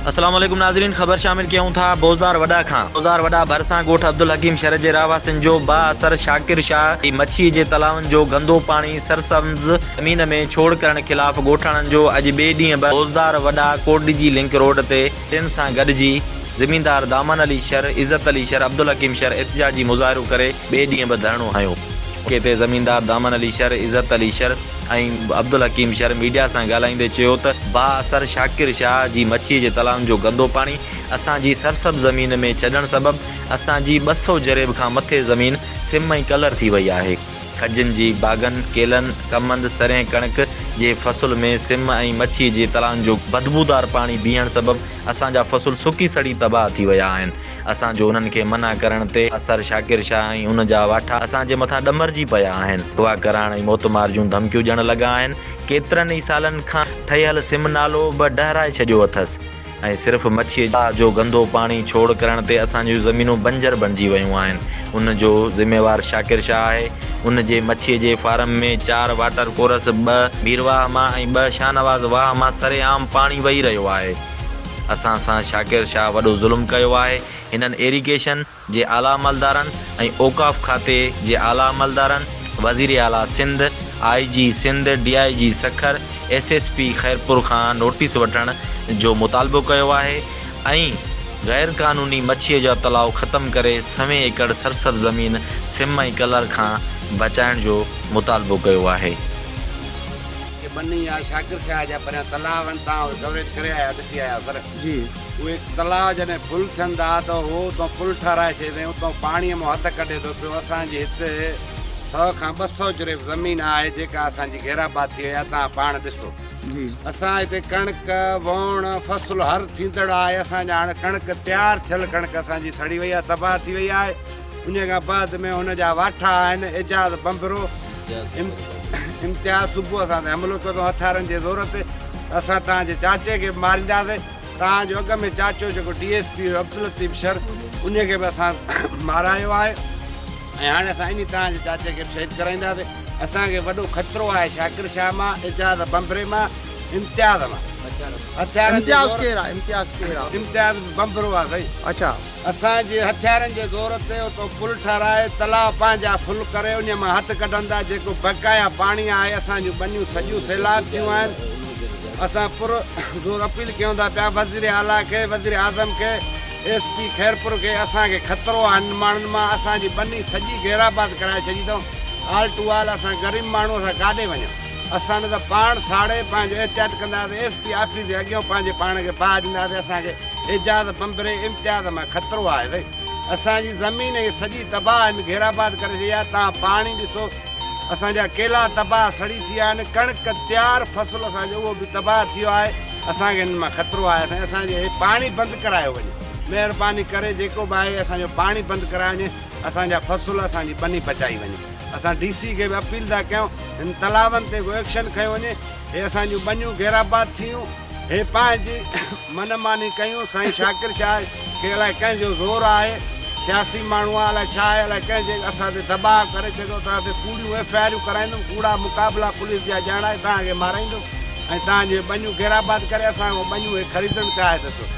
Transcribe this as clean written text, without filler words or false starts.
السلام عليڪم ناظرين خبر شامل ڪيون ٿا بوزدار وڏا کان بوزدار وڏا ڀرسان ڳوٺ عبدالحڪيم شھر جي رهواسين جو بااثر شاڪر شاهه جي مڇي جي تلائن جو گندو پاڻي سرسبز زمين ۾ ڇوڙ ڪرڻ خلاف ڳوٺاڻن جو اڄ ٻئي ڏينهن به بوزدار وڏا ڪوٽڏجي لنڪ روڊ تي ٽن سان گڏجي زميندار دامن علي شر، عزت علي شر، عبدالحڪيم شر احتجاجي مظاهرو ڪري ٻئي ڏينهن به ڌرڻو هنيو. موقعي تي زميندار دامن علي شر، عزت علي شر ۽ عبدالحڪيم شر ميڊيا سان ڳالهائيندي چيو ته بااثر شاڪر شاهه جي مڇي جي تلائن جو گندو پاڻي اسان جي سرسبز زمين ۾ ڇڏڻ سبب اسان جي 200 جريب کان مٿي زمين سم ۽ ڪلر ٿي وئي آهي. کجين جي باغن، ڪيلن، ڪمند، سرهين ڪڻڪ جي فصل ۾ سم ۽ مڇي جي تلائن جو بدبودار پاڻي بيهڻ سبب اسان جا فصل سڪي سڙي تباهه ٿي ويا آهن. اسان جو انهن کي منع ڪرڻ تي اثر شاڪر شاهه ۽ ان جا واٺا اسان جي مٿان ڏمرجي پيا آهن. اغوا ڪرائڻ ۽ موتمار جون ڌمڪيون ڏيڻ لڳا آهن. ڪيترن ئي سالن کان ٺهيل سم نالو به ڊهرائي ڇڏيو اٿس ۽ صرف مڇيء جو گندو پاڻي ڇوڙ ڪرڻ تي اسان جون زمينون بنجر بڻجي ويون آهن. ان جو ذميوار شاڪر شاهه آهي. ان جي مڇيء جي فارم ۾ چار واٽر ڪورس، ٻه ميرواهه مان ۽ ٻه شاهنواز واهه مان سرعام پاڻي وهي رهيو آهي. اسان سان شاڪر شاهه وڏو ظلم ڪيو آهي، هنن ايريگيشن جي اعليٰ عملدارن ۽ اوقاف کاتي جي اعليٰ عملدارن، وزير اعليٰ Sindh, I G Sindh, D I G Sukkur, S S P Khairpur کان نوٽيس وٺڻ جو مطالبو ڪيو آهي ۽ غير قانوني مڇيء جا تلاء ختم ڪري سوين ايڪڙ سرسبز زمين سم ۽ ڪلر کان بچائڻ جو مطالبو ڪيو آهي. کي ٻني آ شاڪر شاهه جا پريان تلاء آهن تان اهي ڪوريج ڪري آيا ڏسي آيا سر جي. اهي تلاء جڏهن فل ٿين ٿا ته هو اتان پل ٺهرائي ڇڏي ۽ اتان پاڻيء مان هٿ ڪڍي ٿو پيو اسان جي هت سئو کان 200 جريب زمين آهي جيڪا اسان جي غير آباد ٿي وئي آهي تان پاڻ ڏسو جي. اسان هتي ڪڻڪ ووڻ فصل هر ٿيندڙ آهي اسان جا هاڻ ڪڻڪ تيار ٿيل ڪڻڪ اسان جي سڙي وئي آهي تباهه ٿي وئي آهي انهيء کان بعد ۾ هن جا واٺا آهن اعجاز ڀنڀرو، امتياز صبح اسان تي حملو ڪيو اٿئون هٿيارن جي زور تي ته اسان توهان جي چاچي کي به مارينداسين. توهان جو اڳ ۾ چاچو جيڪو ڊي ايس پي هيو عبداللطيف شر انهيء کي به اسان مارايو آهي ۽ هاڻي اسان انهي توهان جي چاچي کي به شهيد ڪرائينداسين. اسان کي وڏو خطرو آهي شاڪر شاهه مان، اعجاز ڀنڀري مان، امتياز مان. هٿيارن جي امتياز زور ڪير آهي؟ امتياز ڪير آهي؟ امتياز به ڀنڀرو آهي سائين. اڇا. اسان جي هٿيارن جي زور تي اتو پل ٺهرائي تلاء پنهنجا ڦل ڪري انهي مان هٿ ڪڍندا جيڪو بقايا پاڻي آهي اسان جون ٻنيون سڄيون سيلاب ٿيون آهن اسان پر زور اپيل ڪيون ٿا پيا وزير اعليٰ کي وزير اعظم کي ايس پي خيرپور کي اسان کي خطرو آهي هنن ماڻهن مان اسان جي ٻني سڄي غير آباد ڪرائي ڇڏي اٿئون آل ٽو آل اسان غريب ماڻهو اسان ڪاڏي وڃون اسان نه ته پاڻ ساڙي پنهنجو احتياط ڪنداسين ايس پي آفيس جي اڳيون پنهنجي پاڻ کي باهه ڏينداسين اسان کي اعجاز بنبري امتياز مان خطرو آهي سائين اسان جي زمين هي سڄي تباهه هن گهيرآباد ڪري ڇڏي آهي توهان پاڻ ئي ڏسو اسان جا ڪيلا تباهه سڙي ٿي ويا آهن ڪڻڪ تيار فصل اسان جو اهو به تباهه ٿي ويو آهي اسان کي هنن مان خطرو آهي سائين اسان جو هي پاڻي بند ڪرايو وڃي مهرباني ڪري جيڪو به آهي اسان جو پاڻي بند ڪرايو وڃي اسان جا فصل اسان جي ٻني بچائي وڃي اسان ڊي سي کي به اپيل ٿا ڪيون هن تلاون تي ڪو ايڪشن کنيو وڃي هي اسان جون ٻنيون غيرآباد ٿيون هي پنهنجي من ماني ڪيون سائين شاڪر شاهه کي الائي ڪنهن جو زور آهي سياسي ماڻهو آهي الائي ڇا آهي الائي ڪنهن جي اسان تي دٻاء ڪري چئي ٿو توهان تي ڪوڙيون ايف I آريون ڪرائيندم ڪوڙا مقابلا پوليس جا ڄاڻائي توهان کي مارائيندم ۽ توهان جون ٻنيون غيرآباد ڪري اسان کان ٻنيون هي خريدڻ چاهي ٿو.